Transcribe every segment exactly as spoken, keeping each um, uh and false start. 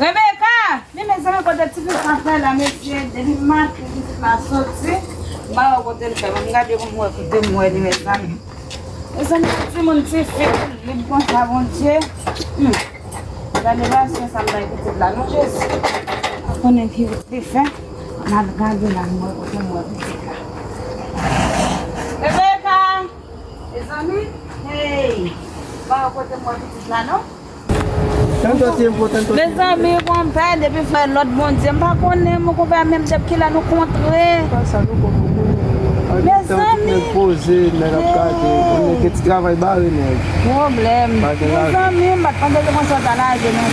Rebecca! Men mezanmi, kote ti fi sa fè la, mesye? Depi maten pitit la soti, m pa wè kote l fè. Ban m gade pou m wè kote m wè li, mezanmi. Mezanmi, timoun, ti fi, li konsa, Bondye. Hmm. Gade pasyans sa m bay pitit la, non, Jezi. Pa konnen ki wout li fè. M al gade la, m wè kote m wè pitit la. Rebecca! Mezanmi, hey! Pa wè kote m wè pitit la, non? Tanto tiempo, tanto tiempo. Mezanmi, konpè, depi fè lòt Bondye, m pa konnen, mon konpè, menm depi kilè nou kontre. Pa sa, nou konpè, nou konnen. Mezanmi. Nèg poze, nèg ap gade, nèg gen ti travay bare, nèg. Pwoblèm. Mezanmi, m pa t panse se konsa w ta lage, non.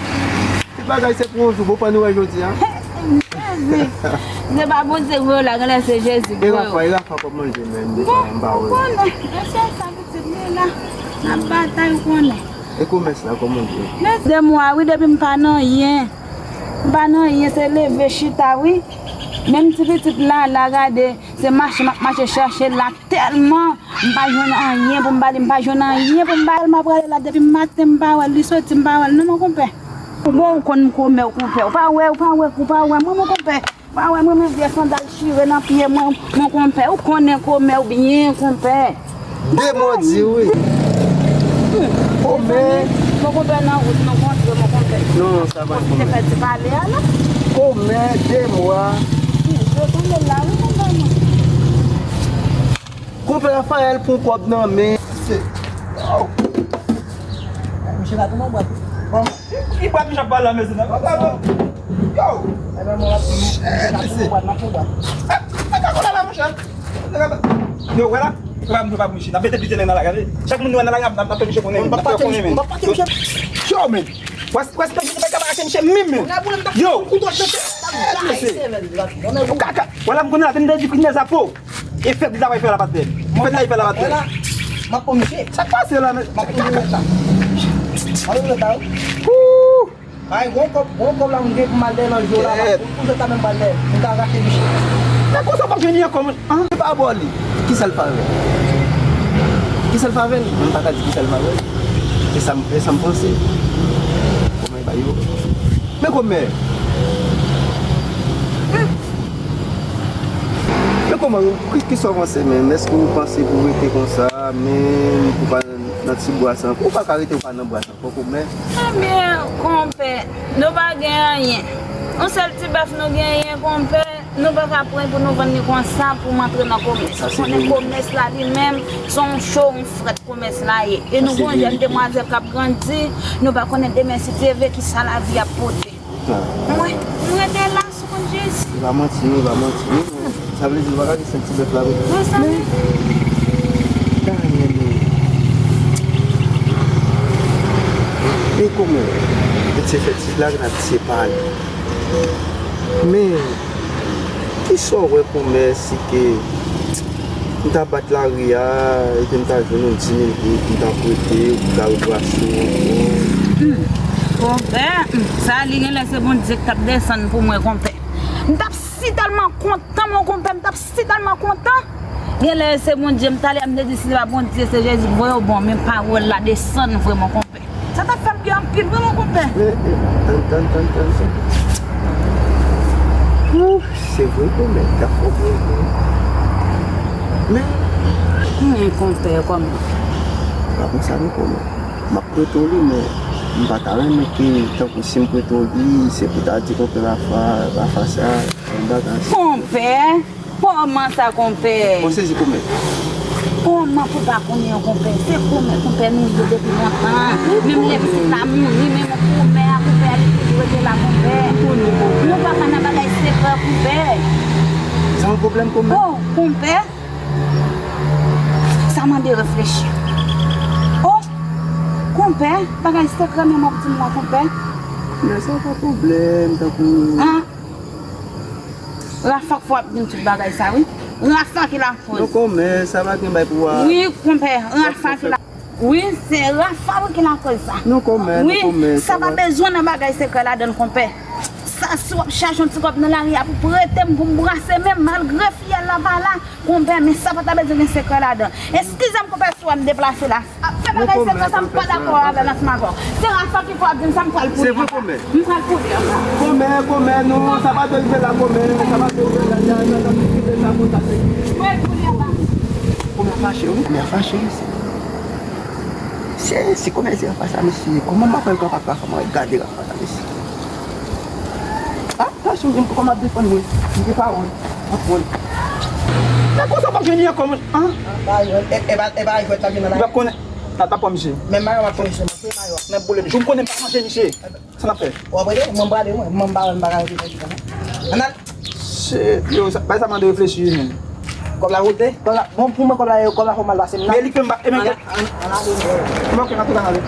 Tout bagay se pou yon jou, bon, pa nou wè jodi a. Jezi. Se pa Bondye vre la, genlè se Jezi vre. E Rafa, e Rafa kòman l ye menm, depi anba ou? Bon, konnen, mesye sa pitit li la, n ap batay, ou konnen. E komès la, kòman l ye? Men de mwa, wi, depi m pa nan anyen. M pa nan anyen, se leve chita, wi. Menm ti pitit la, la gade, se mache m ap mache chache la tèlman. M pa jwenn anyen pou m ba li, m pa jwenn anyen pou m ba l. M ap rale la depi maten, m pa wè l, li soti, m pa wè l. Non, mon konpè. Bon, ou konn m komè, ou konpè. Ou pa wè, ou pa wè, ou pa wè mwen, mon konpè. Ou pa wè mwen, mwen vye sandal chire nan pye mwen, mon konpè. Ou konnen komè, ou byen konpè. De mwa di, wi. Komè. Mon konpè nan wout, mon kontre, mon konpè. Non, sa pa komè. Te fè ti pale a, non? Komè, de mwa. Yo tonbe la, wi, konpè mwen. Konpè Rafael pran kòb nan men. Se, yo. Misye ka tounen bwat. Bon, ki, ki bwat misye ap pale la, mezanmi? Yo. Ebyen, mwen, misye ka tounen bwat, nan pran bwat. E, e ka kola la, monchè. Yo, wè la. Wè la, misye pa misye. N ap mete pite nèg nan lari a, tande. Chak moun nou wè nan lari a, n ap, n ap fè misye konnen. N ap fè konnen, men. Yo, men. Wè, wè, se misye pa ka mache misye menm, men. Yo. Kaka. Wè la, m konnen la, te m te di, finè zapo. E fèt li ta bay fè la patnè. Fèt la, li fè la patnè. Wè la, m ap pran misye. Sa k pase la, men? M ap pran misye la. M ap pran misye la. Wou! Ay, gon kòb, gon kòb la, m gen pou m al dèyè nan jou la, pou, pou jwèt la menm pral dèyè. M ta rache misye. Nan konsa w p ap jwenn li ankò, men. An? Se pa bò li. Kisa l fè avè l? Kisa l fè avè l? M pa ka di kisa l fè avè l. E sa m, e sa m panse. Kòman e ba yo? Men kòmè. Men kòman, ki, ki sa w panse menm? Èske w panse pou w rete konsa menm, pou w pa nan ti bwa sa ankò? Ou pa ka rete, ou pa nan bwa sa ankò, kòmè. Ebyen, konpè, nou pa gen anyen. Yon sèl ti bèf nou genyen, konpè. Nou pa ka pran pou nou vann li konsa pou m antre nan komès. Ou konnen komès la li menm, se yon cho, yon frèt komès la ye. E nou gon jèn demwazèl k ap grandi, nou pa konnen demen si Dye vle ki sa lavi ap pote. Mwen, mwen rete la sou kont Jezi. E pa manti, non, e pa manti, non. Sa vle di, nou pa ka gen sèl ti bèf la, wi. Wi, sa vle di. Dayè, men. E kòmè, e ti fè ti blag, n ap ti pale. Men, kisa w wè kòmè si ke m ta bat lari a, epi m ta jwenn yon di mil goud, m ta prete, ou ta rebrase w ankò? Hmm. Konpè, hmm, sa li genlè se Bondye k t ap desann pou mwen, konpè. M t ap si tèlman kontan, mon konpè, m t ap si tèlman kontan. Genlè se Bondye, m talè a m te di si se pa Bondye, se Jezi k voye w, bon, men pawòl la desann vre, mon konpè. Sa t ap fè m byen anpil, wi, mon konpè. Men, men, tann, tann, tann, tann, tann. Ou, se vre, kòmè, t ap fè w byen, wi. Men, hmm, konpè, kòmè. Pa konsa, non, kòmè. M ap prete w li, men m pa ta renmen ke, tankou si m prete w li, se pou ta di konpè Rafa, Rafa sa, yon bagay. Konpè? Kòman sa, konpè? Bon, sezi, kòmè. Kòman pou pa konnen, konpè? Se kòmè, konpè, nou ye depi lontan. Menm lè pitit la mouri, menm kòmè a, konpè a, li toujou rete la, konpè. Nou pa ka nan bagay sekrè, konpè. Se yon pwoblèm, kòmè. Oh, konpè. Sa mande reflechi. Oh, konpè, bagay sekrè, men m ap di m la, konpè. Men sa pa pwoblèm, tankou. Ah. Rafa k fè w ap di m tout bagay sa, wi. Rafa ki lakoz. Non, kòmè, sa pa gen bay pou a. Wi, konpè, Rafa ki la. Wi, se Rafa, wi, ki lakoz sa. Non, kòmè, non, kòmè, wi, sa pa bezwen nan bagay sekrè ladan l, konpè. Sa Si w ap chache yon ti kòb nan lari a pou prete m, pou m brase men m, malgre fiyèl la pa la, konpè, men sa pa ta bezwen gen sekrè ladan. Eskize m, konpè, si w wè m deplase la. Ap fè bagay sekrè sa, m pa dakò avè l ansanm avè w. Se Rafa ki fò ap di m sa, m pral pou li anba. M pral pou li anba. Kòmè, kòmè, nou, sa pa dwe rive la, kòmè, sa pa dwe rive la, sa, sa, sa, sa, sa, sa, sa. Mwen pou li anba. Kòmè fache, wi. Kòmè fache, wi, se. Se, se kòmè se Rafa sa, mesye. Kòman m ap fè l kapab Rafa, mwen gade Rafa sa, mesye. Ah, tansyon, m kòman ap defann mwen. M gen pawòl. Ap pran. Nan konsa pa vini ankò, mwen. Ah. Ah, pa jwenn. E, e pa, e pa jwèt la vin nan la. Li pa konnen. Nata pran misye. Men mayo ap pran misye, mwen pran mayo. Nan boule, jou m konnen m pa manje misye. Sa n ap fè? W ap rete? Mwen prale, mwen. Mwen pa wè m pa ka rete nan chita, non. Ann al. Shit, yo, sa, bay sa mande reflechi, men. Kòb la vote? Kòb la, bon, pou mwen, kòb la, kòb la fò mal pase m nan. Men li fè m ba, e men, ann, ann, ann ale. Bon, ok, n ap tou ale.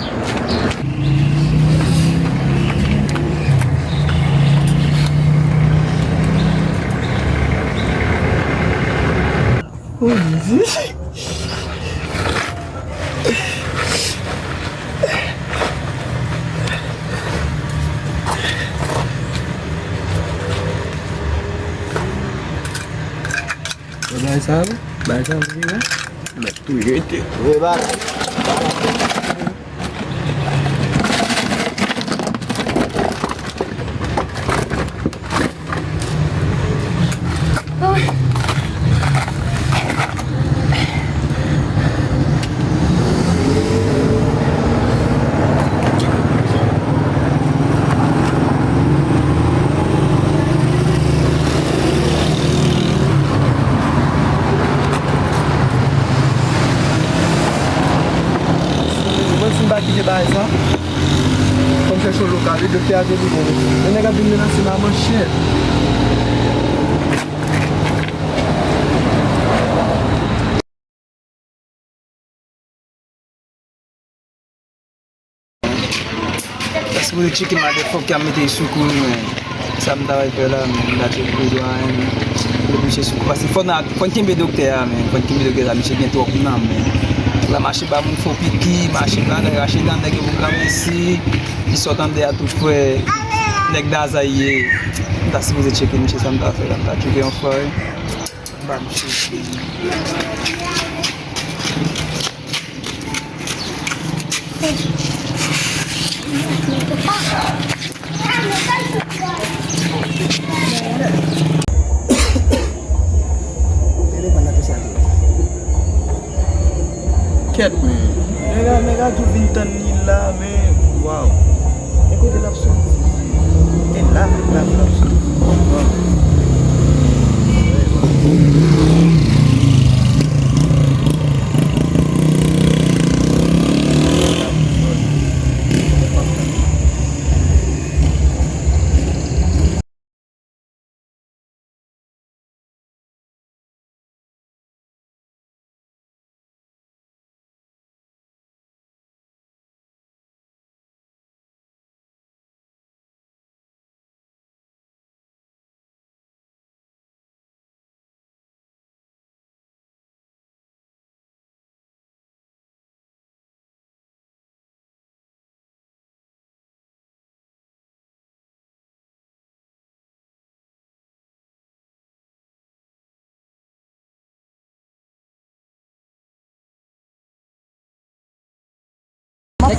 Oh, Jezi. Bagay sa, bagay sa, bagay sa. Mèt tou jete. Vre bagay. Mwen si m pa kite bagay sa. Fò m chèche yon lokal, wi, doktè a te di bon. Men nèg ap vin menase m a manchèt. Sa sipoze tcheke madefòk ki ap mete sou kou, men sa m ta pral fè la, men m ta tcheke kou dwa, men pou misye sou kou. Paske fò n, fò n kenbe doktè a, men fò n kenbe doktè a, misye gen twòp nanm, men l ap mache ba moun fo piki, mache bagay, rache dan nèg yo pou krape si, li sot anndan a tou frè, nèg Nazay ye. M ta sipoze tcheke misye, sa m ta fè la, m ta tcheke yon frè. Ba misye. Kèt, men. Nèg la, nèg la tou vin tann li la, men. Waw. E kote l ap soti? E la, la, l ap soti. Waw.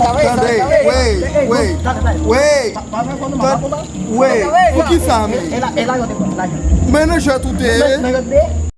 Tande, wey, wey, wey, wey, poukisa, men? Men nan jwèt ou te ye.